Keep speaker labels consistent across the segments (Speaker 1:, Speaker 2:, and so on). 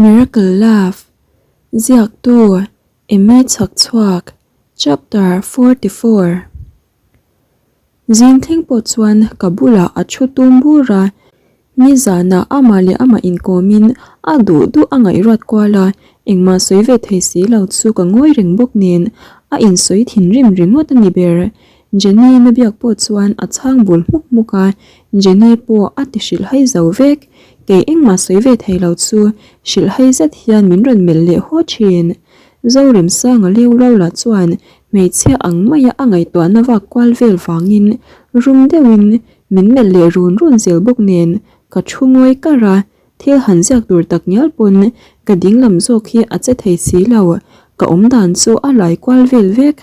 Speaker 1: Miracle Love, Ziaktu, Amy Chhakchhuak, Chapter 44. Zing thleng pawh chuan ka bulah a thu tum bur a, nizanah amah leh amah inkawmin a duh duh a ngaihruat kual a, engmah sawi ve thei si lo chu ka ngawi reng bawk nen a insawi thinrim ringawt a ni ber. Jenny na biak pawh chuan a chhang bul hmuk hmuk a, Jenny pawh a ti hrilhhai zo vek. Kei engmah sawi ve thei lo chu hrilhhai zet hian min rawn melh leh haw thin. Zoremsanga leu lo lah chuan hmeichhia ang maia a ngaihtuahna vak kual vel vangin rum deuhin min melh leh run run zel bawk nen ka thu ngawi kar a, thil han ziak tur tak ngial pawn ka dinglam zawk hi a che thei si lo, ka awmdan chu a lai kual vel vek.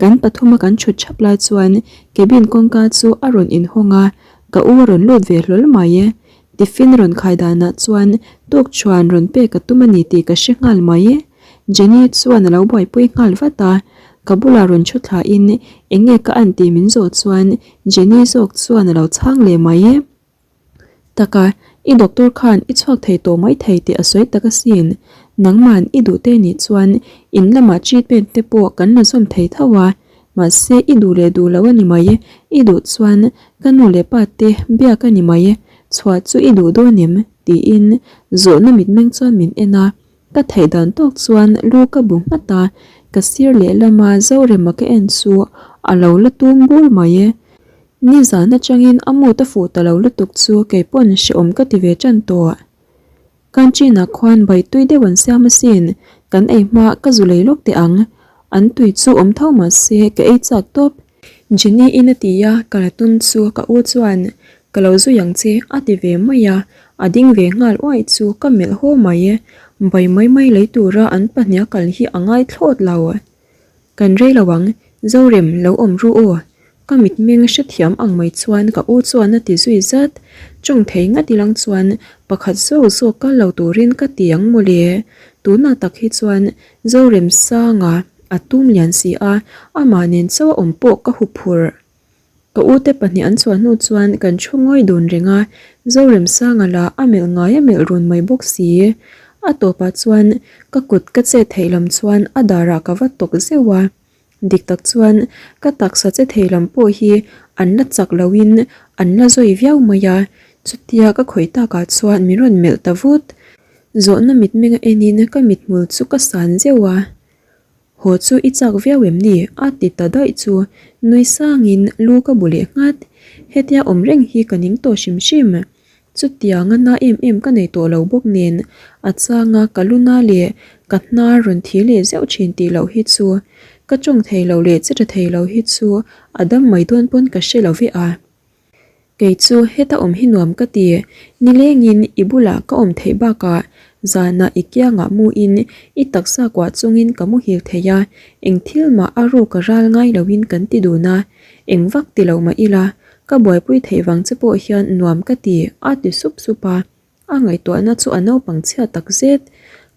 Speaker 1: Kan pathuma kan thut thap lai chuan cabin kawngka chu a rawn inhawng a, ka u a rawn lut ve hlawl mai e. Tiffin rawn khai danah chuan tuk chuan rawn pek a tum a ni tih ka hre nghal mai e. Jenny chuan a lo buaipui nghal vat a, ka bulah rawn thu thlain eng nge ka an tih min zawh chuan Jenny zawk chuan a lo chhang leh mai e. Taka, i doctor khan i chhuak thei tawh mai thei tih a sawi tak asin. Nangman i duh te nih chuan in lamah treatment te pawh kan la zawm thei tho a, mahse i duh leh duh lo a ni mai, i duh chuan ka nu leh pa te biak a ni mai, chhuah chu i duh dawn em? tiin zawhna mitmeng chuan min en a, ka theih dan tawk chuan lu ka bu nghat a, ka sir lehlama Zorema ka en chu a lo la tum bur mai. Nizan atangin a mood a fuh ta lo lutuk chu kei pawn hrehawm ka ti ve tan tawh. Canteen-ah khuan bai tui deuh an siam asin, kan ei hma ka zu lei lawk teh ang. An tui chu awm tho mah se ka ei chak tawp. Jenny-in a ti a, ka la tum chu ka u chuan ka lo zui ang che a ti ve mai a, a ding ve nghal uaih chu ka melh haw mai. Bai mai mai lei tura an pahniha kal hi a ngai thlawt lo. Kan rei lo ang, Zorem lo awm ru aw. Ka mitmeng hrethiam ang mai chuan ka u chuan a ti zui zat. Tawng thei ngat ilang chuan pakhat zawk zawk kal lo turin ka ti ang mawle. Tunah tak hi chuan Zorem sanga a tum lian si a, amah nen chauh a awm pawh ka huphurh. Ka ute pahnih an chhuah hnu chuan kan thu ngawi dun reng a, Zoremsanga lah a melh ngai a melh run mai bawk si. A tawpah chuan ka kut ka chet theih lam chuan a darah ka va tawk zeuh a. Dik tak chuan ka taksa che thei lam pawh hi an la chak loin an la zawi viau mai a, chutia ka khawih takah chuan min rawn melh ta vut. Zawhna mitmenga enin ka mithmul chu ka san zeuh a. Haw chu i chak viau em ni? a ti ta daih chu nui sangin lu ka bu leh nghat. Hetia awm reng hi ka ning tawh hrim hrim. Chutianga na em em ka nei tawh lo bawk nen a changa ka lu na leh ka hnar rawn thi leh zeuh thin tih loh hi chu ka tawng thei lo leh che tha thei lo hi chu a dam mai dawn pawn ka hre lo ve a. Kei chu heta awm hi nuam ka ti, nilengin i bulah ka awm theih bakah zanah i kiangah muin i taksa kuah chungin ka muhil thei a, eng thil mah a ruk a ral ngai loin kan ti dun a, eng vak ti lo mah ila ka buaipui theih vang che pawh hian nuam ka ti a ti sup sup a. A ngaihtuahna chu a naupang chhia tak zet.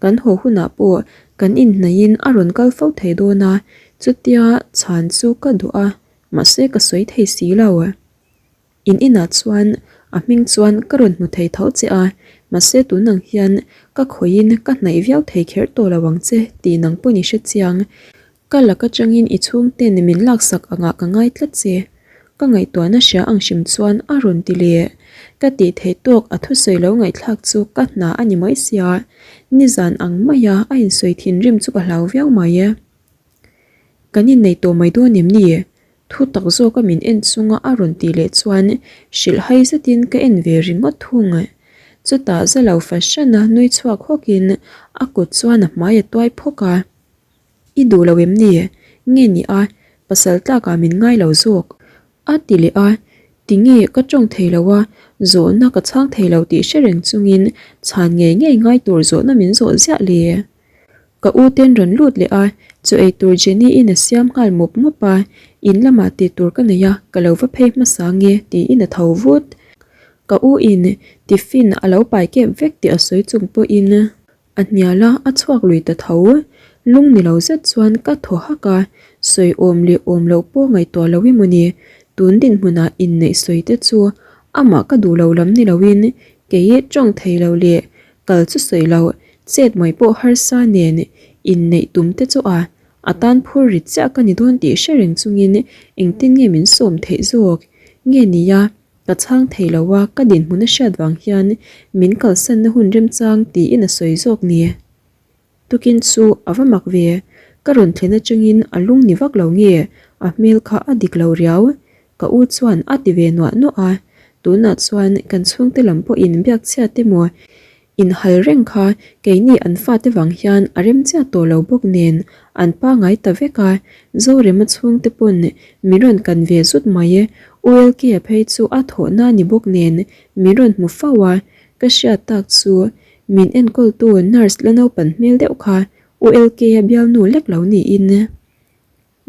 Speaker 1: Kan haw hunah pawh kan inhnaihin a rawn kal fo thei dawn a, chutia chhan chu ka duh a, mahse ka sawi thei si lo. In inah chuan a hming chuan ka rawn hmu thei tho che a, mahse tunang hian ka khawihin ka hnaih viau thei kher tawh lo ang che tih nang pawhin i hre chiang. Ka lak atangin i chhungten min laksak angah ka ngai tlat che. Ka ngaihtuahna hria ang hrim chuan a rawn ti leh. Ka tih theih tawk a thusawi lo ngaihthlak chu ka hna a ni mai sia. Nizan ang maia a insawi thinrim chu ka hlau viau mai e. Kan innei tawh mai dawn em ni? Thu tak zawka min en chunga a rawn tih leh chuan hrilh hai zetin ka en ve ringawt thung. Chutah za lo fahran a nui chhuak hawkin a kut chuan a hmai a tuai phawk a. I duh lo em ni? Nge ni a, pasal tlakah min ngai lo zawk. A ti leh a, tinge ka tawng thei lo a, zawhna ka chhang thei lo tih hre reng chungin chhan ngei ngei ngai tur zawhna min zawh ziah le. Ka u ten rawn lut leh a, chaw ei tur Jenny-in a siam nghal mawp mawp a, in lamah tih tur ka nei a, ka lo va phei hmasa nge tiin a tho vut. Ka u in tiffin a lo pai kep vek tih a sawi chung pawhin A hnial a, a chhuak lui ta tho. Lung ni lo zet chuan ka thaw hak a, sawi awm leh awm loh pawh ngaihtuah lo emaw ni, tun dinhmunah inneih sawi te chu amah ka duh lo lam ni loin kei tawng thei lo leh kal chu sawi lo, Chet mai pawh harsa nen inneih tum te chu a a tan phur rit chiah ka ni dawn tih hre reng chungin engtin nge min sawm theih zawk nge nia ka chhang thei lo a ka dinhmun a hriat vang hian min kalsanna hun remchang tiin a sawi zawk ni. Tukin chu a va mak ve, ka rawn thlen atangin a lung ni vak lo nge a hmel kha a dik lo riau Ka u chuan a ti ve nuah nuah a, tunah chuan kan chhungte lam pawhin biak chhiat emaw inhal reng kha keini an fate vang hian a rem chiah tawh lo bawk nen an pangai ta vek a, Zorema chhungte pawn min rawn kan ve zut mai, ULK-a phei chu a thawhna ni bawk nen min rawn hmu fo a, ka hriat tak chu min enkawltu nurse la naupan hmel deuh kha ULK-a bialnu lek lo niin.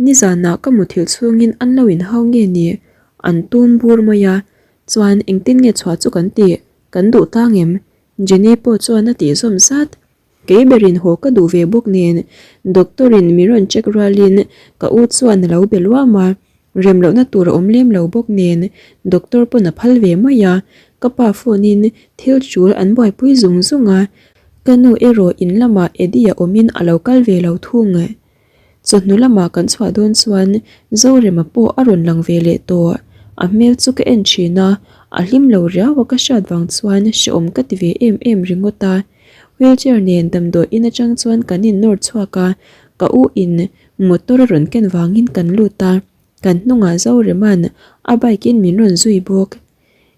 Speaker 1: Nizanah ka muthilh chhungin an lo inhau nge ni? An tum bur mai a, chuan engtin nge chhuah chu kan tih? Kan duh tlang em? Jenny pawh chuan a tih zawm zat. Kei berin haw ka duh ve bawk nen doctor in min rawn check rualin ka u chuan a lo be luam a, rem lohna tur a awm lem lo bawk nen doctor pawn a phal ve mai a, ka pa phone in thil tul an buaipui zung zung a, ka nu erawh in lamah Eddie-a awmin a lo kal ve lo thung. Chawhnu lamah kan chhuah dawn chuan Zorema pawh a rawn lang ve leh tawh. A hmel chu ka en thin a, a hlim lo riau a ka hriat vang chuan hrehawm ka ti ve em em ringawt a. Wheelchair nen damdawi in atang chuan kan in nawr chhuak a, ka u in motor a rawn ken vangin kan lut a, kan hnungah Zorema'n a bike in min rawn zui bawk.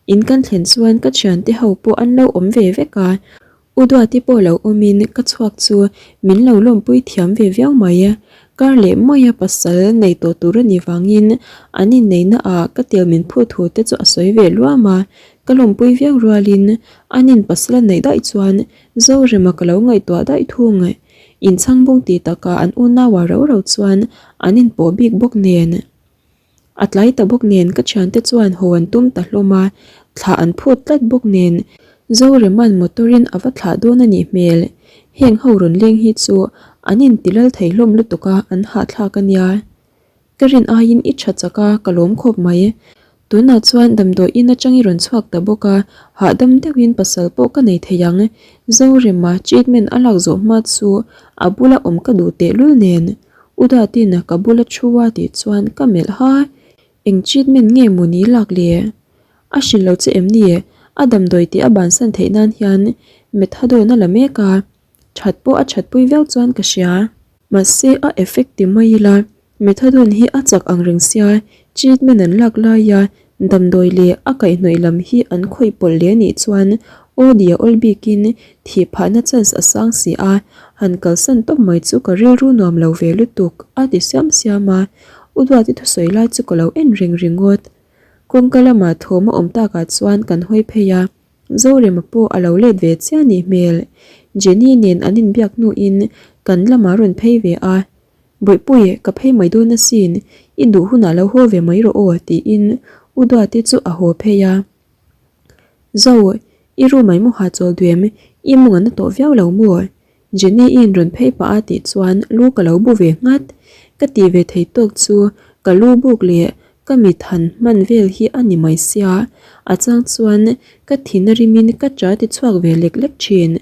Speaker 1: In kan thlen chuan ka thiante ho pawh an lo awm ve vek a, U Duati pawh lo awmin ka chhuak chu min lo lawmpui thiam ve viau mai. Kar leh maia pasal nei tawh tur a nih vangin an inneihna ah ka tel min phut thu te chu a sawi ve luam a, ka lawmpui viau rualin an in pasal a neih daih chuan Zorema ka lo ngaihtuah daih thung. Inchhang bung tih takah an unau ah rau rau chuan an inpawh bik bawk nen. A tlai ta bawk nen ka thiante chuan haw an tum ta hlawm a, thlah an phut tlat bawk nen Zorema'n motor in a va thlah dawn a nih hmel. Heng ho rawn leng hi chu an inti lal thei hlawm lutuk a, an hahthlak a nia. Ka rin aiin i tha chak a, ka lawm khawp mai. Tunah chuan damdawi in atang i rawn chhuak ta bawk a, hahdam deuhin pasal pawh ka nei thei ang. Zorema treatment a lak zawh hma chu a bula awm ka duh tehlul nen. U Datin ka bula thu a tih chuan ka melh ha, eng treatment nge maw ni lak le? A hrilh lo che em ni? A damdawi tih a bansan theih nan hian methadone a la mek a, that pawh a thatpui viau chuan ka hria. Mahse a effect ti mai ila, methadone hi a chak ang reng sia, treatment an lak laia Damdawi leh a kaihhnawih lam hi an khawih pawlh leh anih chuan Audi a awl bikin thih phahna chance a sang si a, han kalsan tawp mai chu ka rilru nuam lo ve lutuk a ti siam siam a, U Duati thusawi lai chu ka lo en reng ringawt. Kawngka lamah thawm a awm takah chuan kan hawi phei a, Zorema pawh a lo let ve chiah anih hmel. Jenny nen an inbiak hnuin kan lamah a rawn phei ve a, Bawihpui, ka phei mai dawn asin, i duh hunah lo haw ve mai rawh aw, tiin U Duati chu a haw phei a. Zo, i room ah i mu hahchawl duh em? I mung a na tawh viau lo maw? Jenny-i'n rawn phei pah a tih chuan lu ka lo bu ve nghat. Ka tih ve thei tawk chu ka lu buk leh ka mit han hman vel hi a ni mai sia, a chang chuan ka thin a rimin ka cha ti chhuak ve lek lek thin.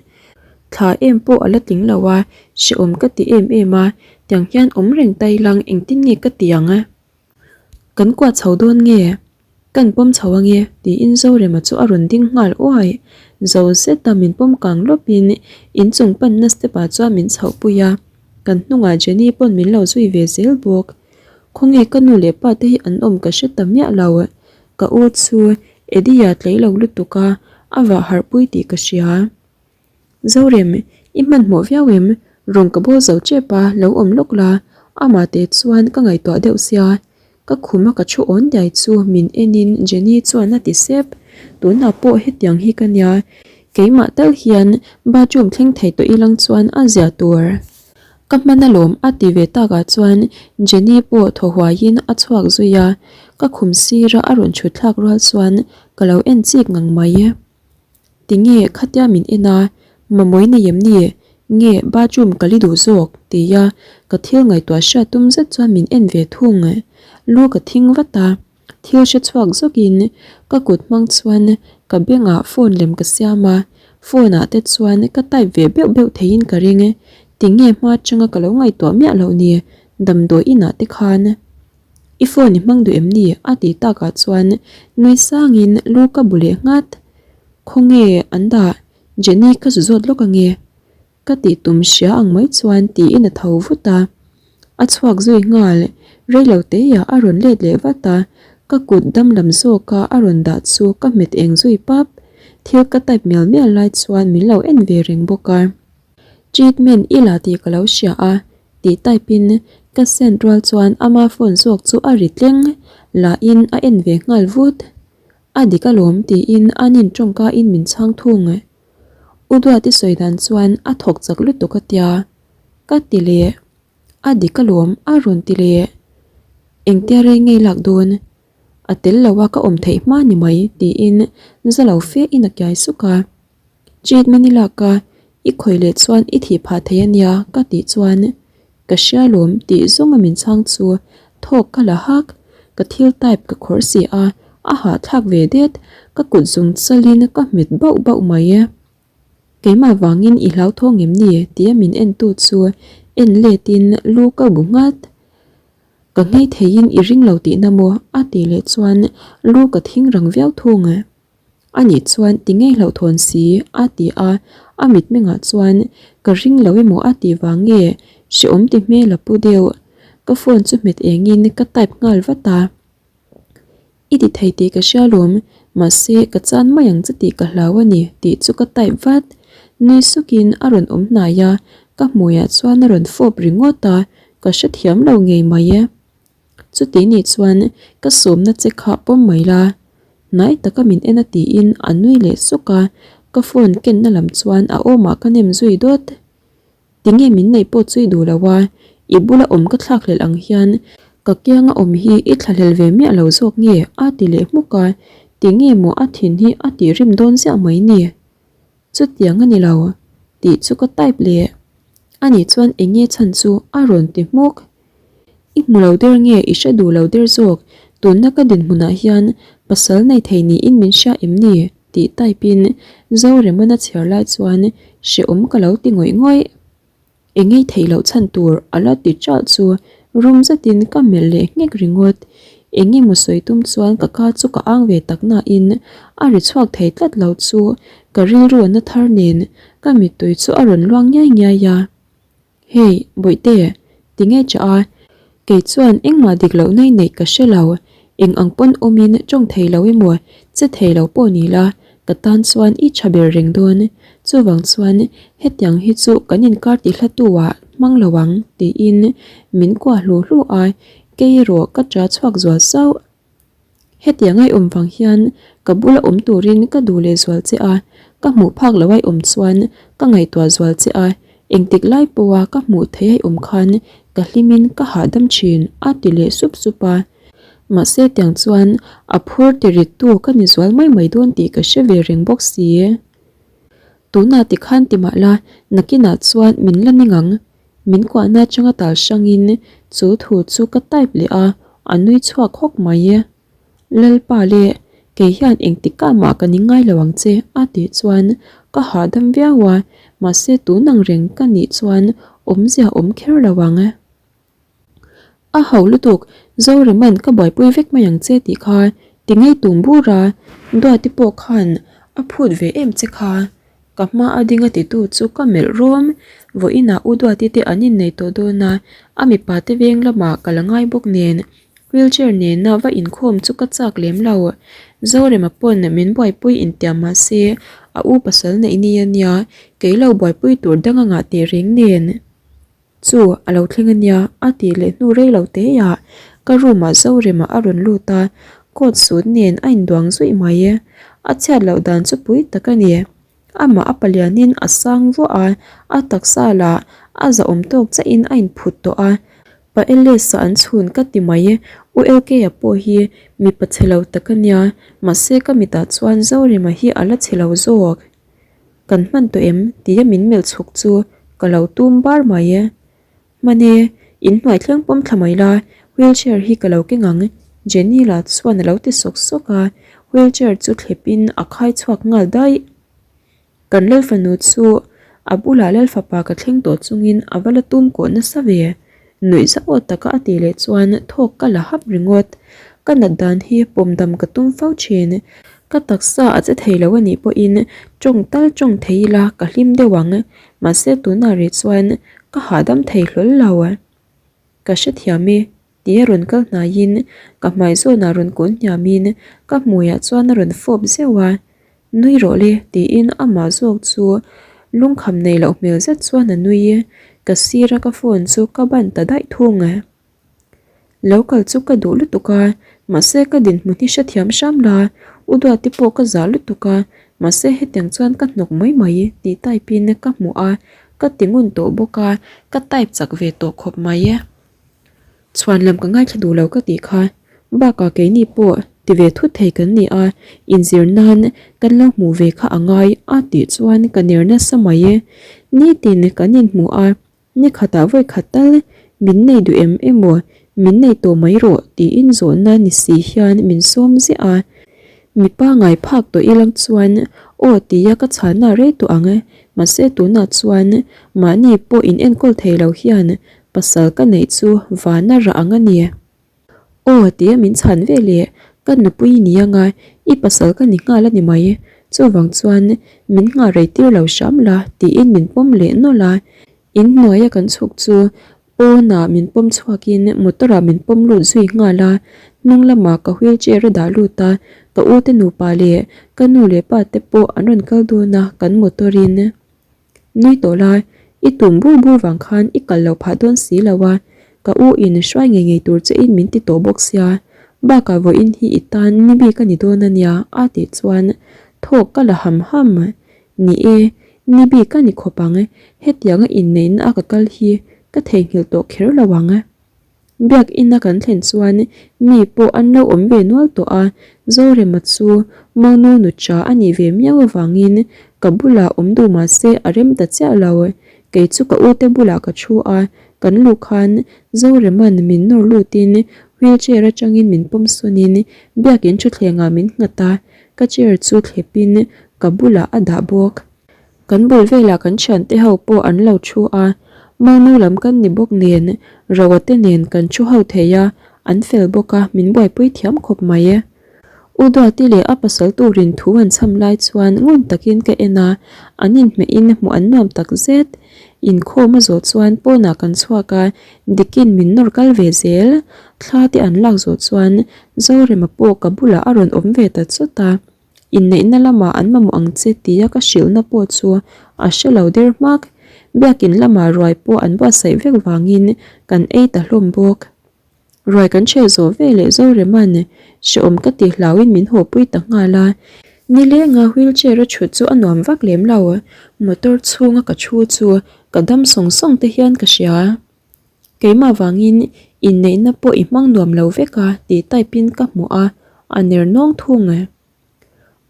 Speaker 1: Thla em pawh a la tling lo a, hrehawm ka ti em em a, tiang hian awm reng ta ilang engtin nge ka ti ang a? Kan kuah chho dawn nge? Kan pawm chho ange tiin Zorema chu a rawn ding nghal uai. Zo zeta min pawm kang lawpin inchung panna step ah chuan min chhoh pui a, kan hnungah Jenny pawn min lo zui ve zel bawk. Khawnge ka nu leh pa te hi an awm ka hre ta miah lo. Ka u chu Eddie-a tlei lo lutuk a, a vah harh pui tih ka hria. Zorem, i hmanhmawh viau em? Rawn ka bawl zo tep a, lo awm lawk la. Amah te chuan ka ngaihtuah deuh sia. Ka khum a ka thu awn diai chu min enin Jenny chuan a ti sep. Tunah pawh hetiang hi ka nia. Keimah tal hian bathroom thleng thei tawh ilang chuan a zia tur. Ka hman alawm a ti ve takah chuan Jenny pawh thaw huaiin a chhuak zui a. Ka khum sira a rawn chhut thlak rual chuan ka lo en chik ngang mai. Tinge khatia min en a, mamawh i nei em ni? Nge bathroom ka li duh zawk? tia ka thil ngaihtuah hriat tum zet chuan min en ve thung. Lu ka thing vat a, thil hre chhuak zawkin ka kut hmang chuan ka bengah phone lem ka siam a. Phone ah te chuan ka type ve beuh beuh theiin ka ring. Tinge hma atanga ka lo ngaihtuah miah loh ni damdawi inah te khan. I phone i hmang duh em ni? a tih takah chuan nui sangin lu ka bu leh nghat. Khawnge an dah? Jenny ka zu zawt lawk ange. Ka tih tum hria ang mai chuan tiin a tho vut a. A chhuak zui nghal, reilo teiah a rawn let leh vat a, ka kut dam lam zawka a rawn dah chu ka hmet eng zui pap. Thil ka type mial mial lai chuan min lo en ve reng bawk a. Treatment i la tih ka lo hria a, tih type in ka send rual chuan ama phone zawk chu a ri tleng la in a en ve nghal vut. A dik alawm tiin an in tawngka in min chhang thung. U Duati sawi dan chuan a thawk chak lutuk a tia. Ka ti leh. A dik alawm a rawn ti leh. Engtia rei ngei lak dawn? A tel lo a ka awm theih hma ni mai tiin za lo fe in a kiai suk a. Treatment i lak a, i khawih leh chuan i thih phah thei a nia ka tih chuan ka hria lawm tih zawng a min chhang chu thawk ka la hak. Ka thil type ka khawrh si a, a hahthlak ve det, ka kut zung chalin ka hmet bauh bauh mai. Keimah vangin i hlauthawng em ni? tia min entu chu en letin lu ka bu nghat. Ka nghei theiin i ring lo tihna maw? a tih leh chuan lu ka thing rang viau thung. Anih chuan ti ngei hlauhthawn si a ti a, a mitmengah chuan ka ring lo emaw a tih vang nge hrehawm ti hmel a pu deuh. Ka phone chu hmet engin ka type nghal vat a. I ti thei tih ka hria lawm, mahse ka chan mai ang che tih ka hlau a ni tih chu ka type vat. Nui sukin a rawn awm hnai a, ka hmuiah chuan a rawn fawp ringawt a, ka hrethiam lo ngei mai e. Chuti nih chuan ka sawmna che kha pawm mai la, hnai taka min en a tiin a nui leh suk a, ka phone kenna lam chuan a awmah ka nem zui dawt. Tinge min neih pawh chu i duh lo a, i bula awm ka thlakhlelh ang hian ka kianga awm hi i thlahlel ve miah lo zawk nge a ti leh hmuk a, tinge maw a thin hi a tih rim dawn ziah mai ni. Chutiang a ni lo tih chu ka type leh. Ani chuan eng nge chhan chu a rawn ti hmuk. I hmu lo der nge i hre duh lo der zawk, tunna ka dinhmunah hian pasal nei thei niin min hria em ni? tih type in Zoremana chhiar lai chuan hrehawm ka lo ti ngawih ngawih. Eng ngei theih loh chhan tur a la ti ṭalh chu rum zetin ka melh leh nghek ringawt. Eng emaw sawi tum chuan ka ka chu ka ang ve tak nain a ri chhuak thei tlat lo chu ka rilru a na thar nen ka mittui chu a rawn luang ngiai ngiai a. Hey, Bawihte, ti ngei chah a, kei chuan engmah dik loh nai neih ka hre lo, eng ang pawn awmin tawng thei lo emaw, che thei lo pawh ni la, ka tan chuan i tha ber reng dawn. Chuvang chuan hetiang hi chu kan inkar ti hla tu ah hmang lo ang, tiin min kuah hlu hlu a, kei erawh ka ṭa chhuak zual sauh. Hetiang ai awm vang hian ka bula awm turin ka duh leh zual che a, ka hmuh phak lo ai awm chuan ka ngaihtuah zual che a, engtik lai pawha ka hmuh theih ai awm khan ka hlimin ka hahdam thin a ti leh sup sup a. Mahse tiang chuan a phur ti rittu ka ni zual mai mai dawn tih ka hre ve reng bawk si. Tunah tikhan ti mah la, nakinah chuan min la ning ang. Min kuahna atanga tal hrangin chu thu chu ka type leh a, a nui chhuak hawk mai. Lalpa le, kei hian engtikah mah ka ni ngai lo ang che a tih chuan ka hahdam viau a, mahse tun ang reng ka nih chuan awmzia awm kher lo ang. A ho lutuk, Zoreman ka buaipui vek mai ang che tih kha ti ngei tum bur a, Duati pawh khan a phut ve em che kha. Ka hma a ding a titu chu ka melh rawm, vawiinah U Duati te an innei tawh dawn a, a mipa te veng lamah ka la ngai bawk nen wheelchair nena va inkhawm chu ka chak lem lo. Zorema pawn min buaipui intiam mah se a u pasal neih ni a nia, kei lo buaipui tur dang a ngah teh reng nen. Chu a lo thleng a nia a tih leh hnu rei lo te ah ka room ah Zorema a rawn lut a, coat suit nen a induang zuih mai. A chhiat loh dan chu pui tak a ni. Amah a palianin a sang vuah a, a taksa lah a zahawm tawk chiahin a inphut tawh a. Pa Ellis-a an chhun ka ti mai. U LK-a pawh hi mipa chhe lo tak a nia, mahse ka mitah chuan Zorema hi a la chhe lo zawk. Kan hman tawh em? tia min melh chhuk chu ka lo tum bar mai e. Hman e, in hnuai thleng pawm thla mai la, wheelchair hi ka lo keng ang, Jenny lah chuan a lo ti sawk sawk a, wheelchair chu thlep in a khai chhuak nghal daih. Kan Lalfanu chu a bulah Lalfapa ka thleng tawh chungin a va la tum kawh nasa ve. Nuih zauh taka a tih leh chuan thawk ka la hap ringawt. Ka nat dan hi pawm dam ka tum fo thin. Ka taksa a che thei lo a nih pawhin tawng tal tawng thei ila ka hlim deuh ang. Mahse tunah rih chuan ka hahdam thei hlawl lo. Ka hrethiam e. Tia rawn kal hnaiin ka hmai zawnah rawn kun hniamin ka hmuiah chuan a rawn fawp zeuh a, Nui rawh le tiin amah zawk chu lungkham nei loh hmel zet chuan a nui, ka sira ka phone chu ka ban ta daih thung. Lo kal chu ka duh lutuk a, mahse ka dinhmun hi hrethiam hram la, u Duati pawh ka zah lutuk a, mahse hetiang chuan ka hnawk mai mai tih type in ka hmu a, ka ti ngun tawh bawk a, ka type chak ve tawh khawp mai. Chhuan lam ka ngaithla duh lo ka tih kha. Bakah keini pawh ti ve thut thei kan ni a, inzir nan kan lo hmuh ve kha a ngai a tih chuan ka ner nasa mai e. Nitin kan inhmu a, ni khatah vawi khat tal min nei duh em emaw min nei tawh mai rawh tiin zawhna ni si hian min sawm ziah a. Mipa ngai phak tawh ilang chuan aw tia ka chhana rei tawh ang e, mahse tunah chuan mahni pawh in enkawl thei lo hian Pasal ka neih chu vana rah ang a ni. Aw tia min chhan ve leh ka nupui i ni anga i pasal ka ni nghal a ni mai. Chuvang chuan min nghah rei tir lo hram la tiin min pawm leh nawlh a. In hnuaia kan chhuk chu pawnah min pawm chhuakin motor ah min pawm lut zui nghal a. Hnung lamah ka wheel chair a dah lut a, ka u te nupa leh ka nu leh pa te pawh an rawn kal dawn a kan motor in. Nui tawh la, i tum bur bur vang khan i kal loh phah dawn si lo a, ka u in hruai ngei ngei tur che in min ti tawh bawk sia, bakah vawiin hi i tan ni bik a ni dawn a nia a tih chuan thawk ka la ham ham. Ni e, ni bik a ni khawp ang, hetianga inneihna a ka kal hi ka theihnghilh tawh kher lo ang. Biakina kan thlen chuan mi pawh an lo awm ve nual tawh a, Zorema chu Monu nucha a nih ve miau avangin ka bulah awm duh mah se a rem ta chiah lo. Kei chu ka ute bulah ka thu a, kan luh khan Zorema'n min nawr lutin wheelchair atangin min pawm sawnin biakin thutthlengah min nghat a, ka chair chu thlepin ka bulah a dah bawk. Kan bul velah kan thiante ho pawh an lo thu a, Monu lam kan ni bawk nen, Roa te nen kan thu ho thei a, an fel bawk a, min buaipui thiam khawp mai e. U Duati leh a pasal turin thu an chham lai chuan ngun takin ka en a, an inhmehin hmuh an nuam tak zet. Inkhawm a zawh chuan pawnah kan chhuak a, Dikin min nawr kal ve zel. Thla te an lak zawh chuan Zorema pawh ka bulah a rawn awm ve ta chawt a. Inneihna lamah an mamawh ang che tia ka hrilhna pawh chu a hre lo der hmak. Biakin lamah ruai pawh an buatsaih vek vangin kan ei ta hlawm bawk. Ruai kan hre zawh ve leh Zorema'n hrehawm ka ti hlauin min hawpui ta nghal a. Nilenga wheelchair a thut chu a nuam vak lem lo. Motor chhunga ka thu chu ka dam sawng sawng te hian ka hria. Keimah vangin inneihna pawh i hmang nuam lo vek a tih type in ka hmuh a, a ner nawng thung e.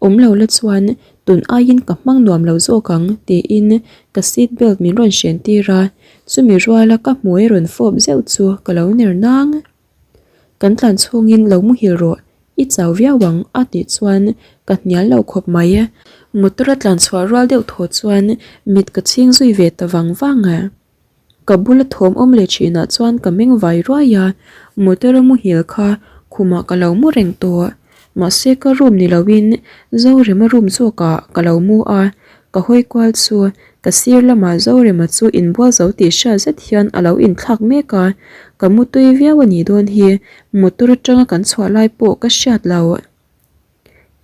Speaker 1: Awm lo la chuan tun aiin ka hmang nuam lo zawk ang tiin ka seat belt min rawn hren tir a, chumi ruala ka hmui rawn fawp zeuh chu ka lo ner nang. Kan tlan chhungin lo muhil rawh, i chau viau ang a tih chuan ka hnial lo khawp mai. Motor a tlan chhuah rual deuh thaw chuan mit ka chhing zui ve ta vang vang. Ka bula thawm awm leh thinah chuan ka meng vai ruai a, motor a muhil kha khumah ka lo mu reng tawh. Mahse ka room ni loin Zorema room zawkah ka lo mu a, ka hawi kual chu ka sir lamah Zorema chu inbual zo tih hriat zet hian a lo inthlak mek a, ka mu tui viau a nih dawn hi motor atanga kan chhuah lai pawh ka hriat lo.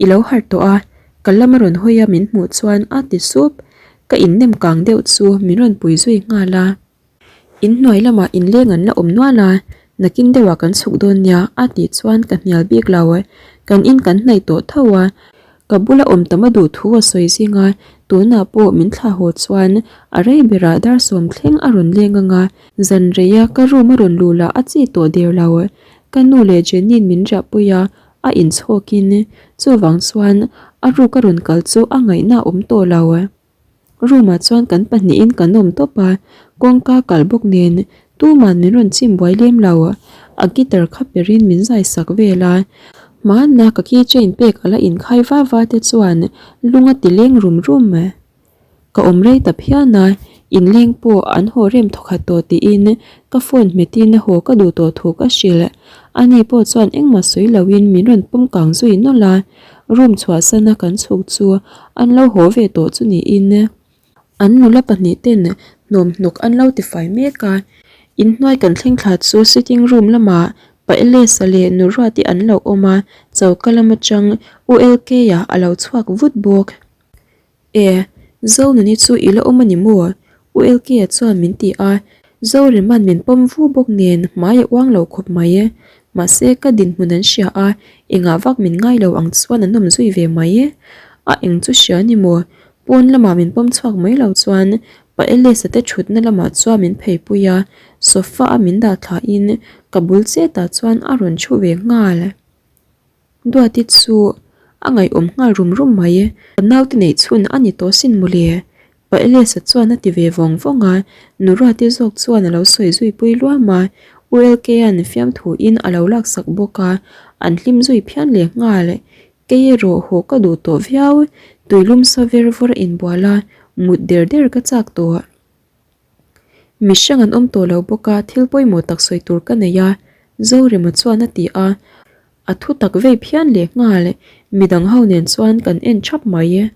Speaker 1: I lo harh tawh a, ka lam a rawn hawi a min hmuh chuan a ti sup. Ka innem kang deuh chu min rawn pui zui nghal a. In hnuai lamah inleng an la awm nual a, nakin deuhah kan chhuk dawn nia a tih chuan ka hnial bik lo. Kan in kan hnaih tawh tho a, ka bula awm tam a duh thu a sawi zing a, tunah pawh min thlah haw chuan a rei berah dar sawm thleng a rawn leng ang a, zan reia ka room a rawn luh lah a chi tawh der lo. Ka nu leh Jenny-in min riahpui a, A inchhawkin chuvang chuan a ruk a rawn kal chu a ngaihna a awm tawh lo. Room ah chuan kan pahnihin kan awm tawp a, kawngka kal bawk nen tuman min rawn chim buai lem lo. A guitar kha perin min zai sak vel a, hmanna ka keychain pek a la inkhai va va te chuan lung a ti leng rum rum. Ka awm rei ta phian a, inleng pawh an haw rem thawkhat tawh tiin ka phone hmetin haw ka duh tawh thu ka hrilh. Ani pawh chuan engmah sawi loin min rawn pawm kang zui nawlh a, room chhuahsana kan chhuk chu an lo haw ve tawh chu niin. An nula pahnih ten hnawmhnawk an lo tifai mek a, inhnuai kan thleng thla chu sitting room lamah Pa Elesa leh Nu Ruati an lo awm a, choka lam atang U LK-a a lo chhuak vut bawk. E, Zonuni chu i la awm a ni maw? U LK-a chuan min ti a, Zorema'n min pawm vu bawk nen hmai a uang lo khawp mai. Mahse ka dinhmun an hria a, engah vak min ngai lo ang chuan an awm zui ve mai. A eng chu hria ni maw? Pawn lamah min pawm chhuak mai lo chuan Pa Elisa te thutna lamah chuan min pheipui a, sofa a min dah thlahin ka bul chetah chuan a rawn thu ve nghal. Duati chu a ngaihawm nghal rum rum mai, ka naute neih chhun a ni tawh sin mawle. Pa Elisa chuan a ti ve vawng vawng a, Nuruati zawk chuan a lo sawi zui pui luam a, U LK-a'n fiamthuin a lo laksak bawk a, an hlim zui phian leh nghal. Kei erawh haw ka duh tawh viau, tuilum sa ver vawr a inbual a, mut der der ka chak tawh. Mi hrang an awm tawh lo bawk a, thil pawimawh tak sawi tur ka nei a, Zorema chuan a ti a, a thu tak vei phian leh nghal, midang ho nen chuan kan en thap mai.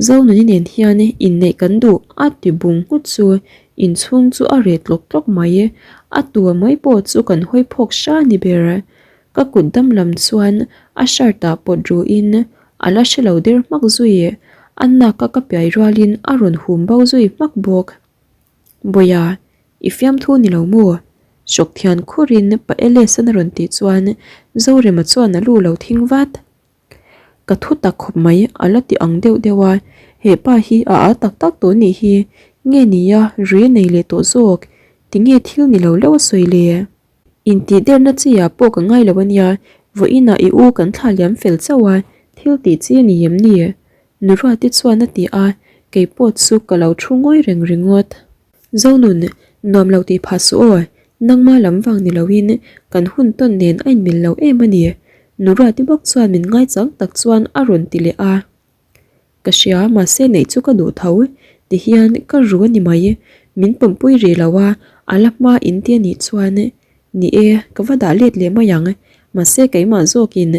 Speaker 1: Zonuni nen hian inneih kan duh a ti bung nghut chu inchhung chu a reh tlawk tlawk mai. A tua mai pawh chu kan hawi phawk hra ni ber. Ka kut dam lam chuan a shirt ah pawt ruin a la hre lo der hmak zui. A nak a ka piai rualin a rawn hum bo zui hmak bawk. Bawiha, i fiamthu ni lo maw? Hrawk thian khurin Pa Ellis-an a rawn tih chuan Zorema chuan a lu lo thing vat. Ka thu tak khawp mai a la ti ang deuh deuh a, he pa hi a a tak tak tawh nih hi, nge nia rui a nei leh tawh zawk, tinge thil ni lo leuh a sawi le? Intih derna chi ah pawh ka ngai lo a nia, vawiinah i u kan thla liam fel chauh a, thil tih chi a ni em ni? Nuruati chuan a ti a, keipawh chu ka lo thu ngawi reng ringawt. Zonun, nuam lo tih phah suh aw, nangma lam vang ni loin kan hun tawn nen a inmil lo em a ni, Nuruati bawk chuan min ngaichang tak chuan a rawn ti leh a. Ka hria, mahse neih chu ka duh tho, tihian ka ru a ni mai, min pawmpui rih lo a, a la hma in ti a nih chuan Ni e, ka va dah let leh mai ang, mahse keimah zawkin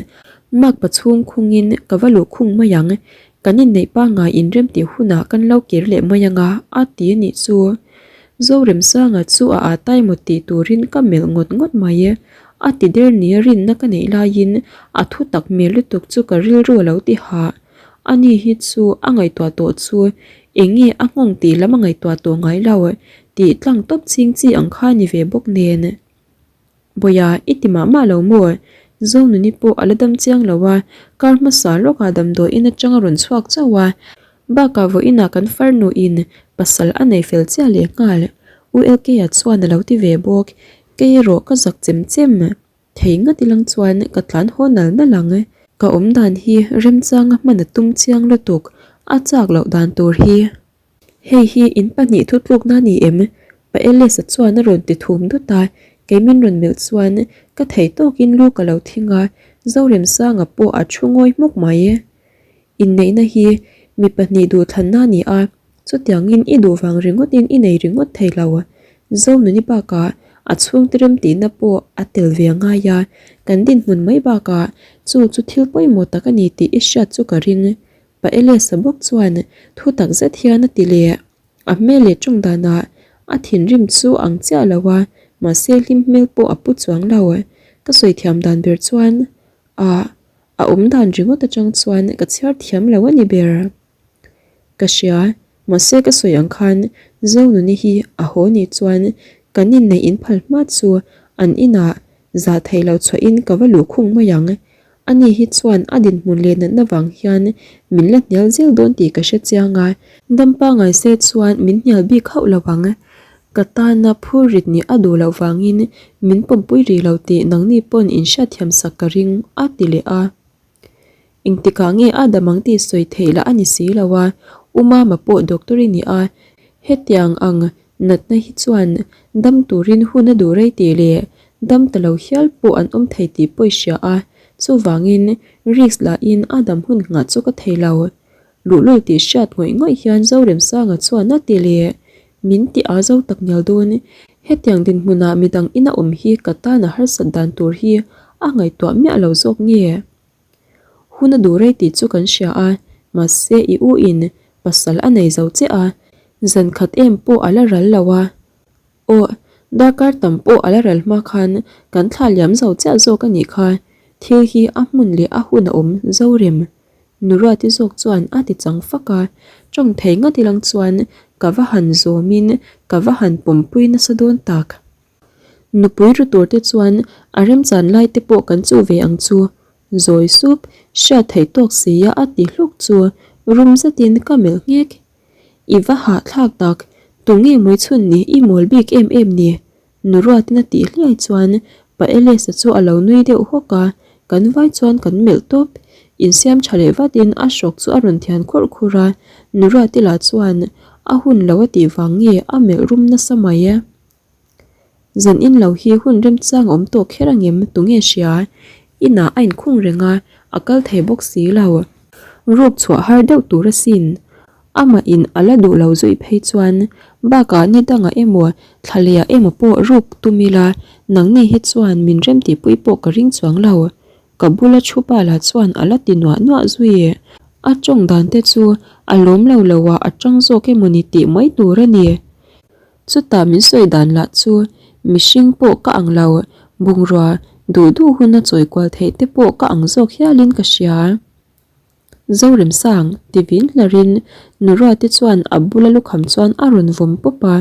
Speaker 1: makpa chhung khungin ka va luh khung mai ang, kan inneih pangngai inrem tih hunah kan lo kir leh mai ang a, a ti a nih chu. Zoremsanga chu a ah tai maw tih turin ka melh ngawt ngawt mai. A ti der nia rinna ka neih laiin a thu tak hmel lutuk chu ka rilru a lo ti hah. Ani hi chu a ngaihtuah tawh chu eng nge a nghawng tih lam a ngaihtuah tawh ngai lo tih tlang tawp ching chi ang kha ni ve bawk nen. Bawiha i ti mah mah lo maw? Zonuni pawh a la dam chiang lo a, kar hmasa lawkah damdawiin atang a rawn chhuak chauh a, bakah vawiinah kan farnuin pasal a nei fel chiah leh nghal. U LK-a chuan a lo ti ve bawk, kei erawh ka zak chem chem. Thei ngat ilang chuan ka tlan haw nal nal ang. Ka awm dan hi remchanga hman a tum chiang lutuk, a chak loh dan tur hi. Hei hi in pahnih thutlukna a ni em? Pa Ellis-a chuan a rawn ti thum dut a, kei min rawn melh chuan ka thei tawkin lu ka lo thing a, Zoremsanga pawh a thu ngawi hmuk mai. Inneihna hi mi pahnih duhthlanna a ni a, Chutiangin i duh vang ringawtin i nei ringawt thei lo. Zonuni bakah a chhungte remtihna pawh a tel ve a ngai a, kan dinhmun mai bakah chu chu thil pawimawh tak a ni tih i hriat chu ka ring. Pa Elias-a bawk chuan thu tak zet hian a ti leh. A hmel leh tawng danah a thinrim chu ang chiah lo a, mahse hlim hmel pawh a pu chuang lo. Ka sawi thiam dan ber chuan ah a awm dan ringawt atang chuan ka chhiar thiam lo a ni ber. Ka hria, mahse ka sawi ang khan Zonuni hi a haw nih chuan kan inneih in phal hma chu an inah zah theih loh chhuahin ka va luh khung mai ang. Ani hi chuan a dinhmun leh natna vang hian min la hnial zel dawn tih ka hre chiang a, dam pangngai se chuan min hnial bik hauh lo ang. Ka tana phur rit nih a duh loh vangin min pawmpui rih lo tih nangni pawn in hriatthiam sak ka ring, a ti leh a. Engtikah nge a dam ang tih sawi theih lah a ni si lo a, U Mama pawh doctor i ni a, hetiang ang natna hi chuan dam turin hun a duh rei tih leh dam ta lo hial pawh an awm thei tih pawh i hria a, chuvangin risk lahin a dam hun nghah chu ka thei lo. Luhlul tih hriat ngawih ngawih hian Zoremsanga chuan a ti leh. Min ti a zo tak ngial dawn. Hetiang dinhmunah midang ina awm hi ka tan a harsat dan tur hi a ngaihtuah miah lo zawk nge? Hun a duh rei tih chu kan hria a, mahse i u in pasal a nei zo che a, zan khat em pawh a la ral lo a. Aw, darkar tam pawh a la ral hma khan kan thla liam zo chiah zawk a nih kha, thil hi a hmun leh a hun a awm zo rem. Nuruati zawk chuan a ti chang fak a, tawng thei ngat ilang chuan ka va han zawmin ka va han pawmpui nasa dawn tak. Nupui ru tur te chuan a remchan lai te pawh kan chuh ve ang chu. Zawi sup, hriat theih tawk sia a ti hluk chu rum zetin ka melh nghek. I va hahthlak tak, tunge mawi chhun ni i mawl bik em em ni? Nuruatin a tih hliai chuan Pa Elesa chu a lo nui deuh hawk a, kan vai chuan kan melh tawp. Insiam tha leh vatin a hrawk chu a rawn thian khurh khurh a, Nuruati lah chuan a hun lo a tih vang nge a melh rum nasa mai e. Zan in lo hi hun remchang a awm tawh kher angem tunge hria? Inah a inkhung reng a, a kal thei bawk si lo. Ruk chhuah har deuh tur asin. Amah in a la duh lo zui phei chuan bakah ni dangah emaw thla lehah emaw pawh ruk tum ila nangni hi chuan min remtihpui pawh ka ring chuang lo. Ka bula thu pa lah chuan a la ti nuah nuah zui. A tawng dan te chu a lawm lo lo ah a tang zawk emaw ni tih mai tur a ni. Chutah min sawi dan lah chu mihring pawh ka ang lo, bungrua duh duh huna chawi kual theih te pawh ka ang zawk hialin ka hria. Zoremsang, ti vin hlarin Nuruate chuan a bula lukham chuan a rawn vawm pawp a.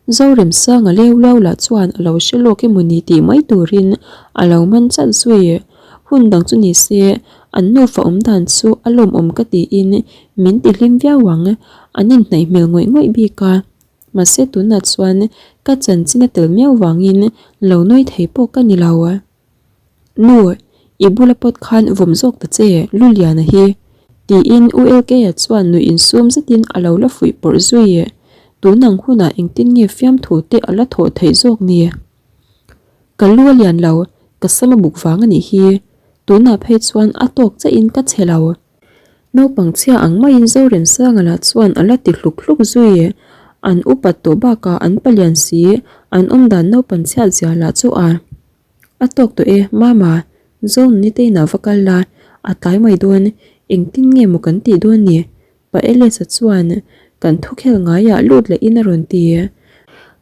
Speaker 1: Zoremsanga leu leu lah chuan a lo hre lawk emaw ni tih mai turin a lo man chat zui. Hun dang chu ni se, an nufa awm dan chu a lawmawm ka tiin min ti hlim viau ang, an inhnaih hmel ngawih ngawih bik a. Mahse tunah chuan ka chanchin a tel miau vangin lo nui thei pawh ka ni lo. Nu, i bula pawt khan vawm zawk ta che, Luliana hi. Tiin U LK-a chuan nuih insum zetin a lo la fuih pawrh zui. Tun ang hunah engtin nge fiamthu te a la thawh theih zawk ni? Ka lu a lian lo, ka sam a buk vang a nih hi. Tunah phei chuan a tawk chiahin ka che lo. Naupang chhia ang maiin Zoremsanga lah chuan a la ti hluk hluk zui. An upat tawh bakah an palian si, an awmdan naupan chhiat zia lah chu a a tawk tawh e, Mama, Zonunite inah va kal la, a tlai mai dawn, engtin nge maw kan tih dawn ni? Pa Elesa chuan kan thukhel ngaiah lut lehin a rawn ti.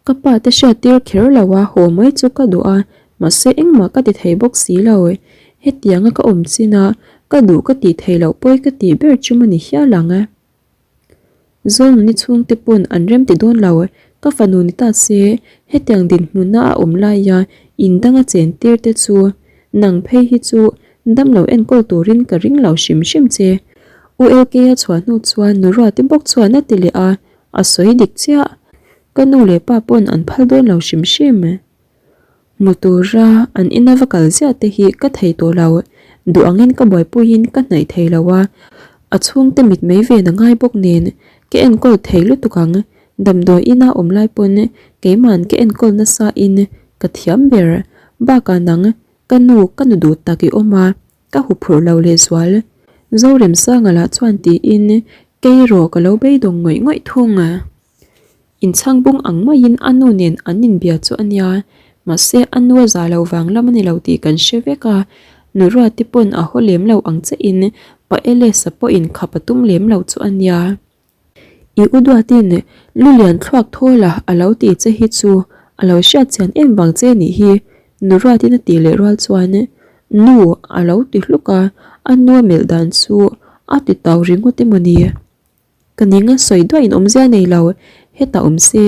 Speaker 1: Ka pa te hriattir kher lo a, haw mai chu ka duh a, mahse engmah ka ti thei bawk si lo. Hetianga ka awm chin a, ka duh ka tih theih loh pawi ka tih ber chu maw ni hial ang. Zawlnuni chhungte pawn an rem ti dawn lo, ka fanu ni ta se, hetiang dinhmuna a awm laia in danga chen tir te chu nang phei hi chu Damlo enkawl turin ka ring lo hrim hrim che. U LK-a chhuah hnu chuan nu Ruati bawk chuan a ti leh a, a sawi dik chiah. Ka nu leh pa pawn an phal dawn lo hrim hrim. Hmu tura an ina va kal ziah te hi ka thei tawh lo. Duh angin ka buaipuiin ka hnaih thei lo a, a chhungte mitmei ven a ngai bawk nen ka enkawl thei lutuk ang. Damdawi ina awm lai pawn keima'n ka enkawl nasa in ka thiam ber. Bakah nang Ka nu, ka nu duh tak i awm a, ka huphurh lo lehzual. Zoremsanga lah chuan tiin kei erawh ka lo beidawng ngawih ngawih thung. Inchhang bung ang maiin a nu nen an inbia chu a nia, mahse a nu a za lo vang lam a ni lo tih kan hre vek a, nu Ruati pawn a haw lem lo ang chiahin Pa Elesa pawhin khap a tum lem lo chu a nia. I u Duatin lu lian thluak thawl a a lo ti che hi chu a lo hriat chian em vang che nih hi nu Ruatin a tih leh rual chuan nu a lo ti hluk a, a nu a melh dan chu a ti tau ringawt emaw ni? Ka ning a sawi duah in awmzia nei lo, hetah awm se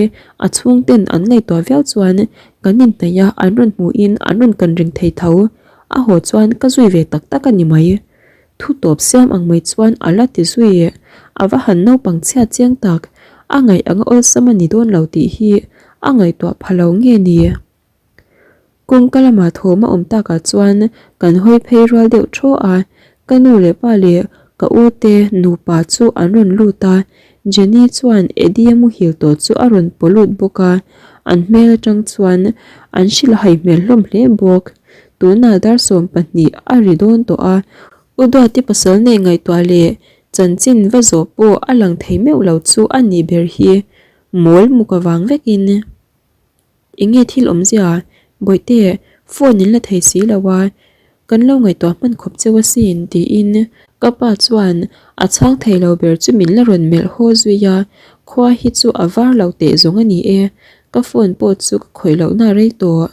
Speaker 1: a chhungten an ngaihtuah viau chuan kan inhnaih a an rawn hmuhin an rawn kan ring thei tho, a haw chuan ka zui ve tak tak a ni mai. Thu tawp siam ang mai chuan a la ti zui. A va han naupang chhiat chiang tak, a ngaih anga awlsam a ni dawn lo tih hi a ngaihtuah pha lo nge ni? Kawngka lamah thawm a awm takah chuan kan hawi phei rual deuh thaw a, ka nu leh pa leh ka u te nupa chu an rawn lut a, Jenny chuan Eddie a muhil tawh chu a rawn paw lut bawk a, an hmel atang chuan an hrilhhai hmel hlawm hle bawk. Tunah dar 12 a ri dawn tawh a, U Duati pasal nei ngaihtuah leh Chanchin va zawh pawh a lang thei meuh lo chu a nih ber hi mawl muk avang vekin. Enge thil awmzia? Bawihte, phone in la thei si lo a, kan lo ngaihtuah hman khawp cheu asin tiin ka pa chuan a chhang thei lo ber chu min la rawn melh haw zui a, khua hi chu a var lo teh zawng a ni e, ka phone pawh chu ka khawih lohna rei tawh.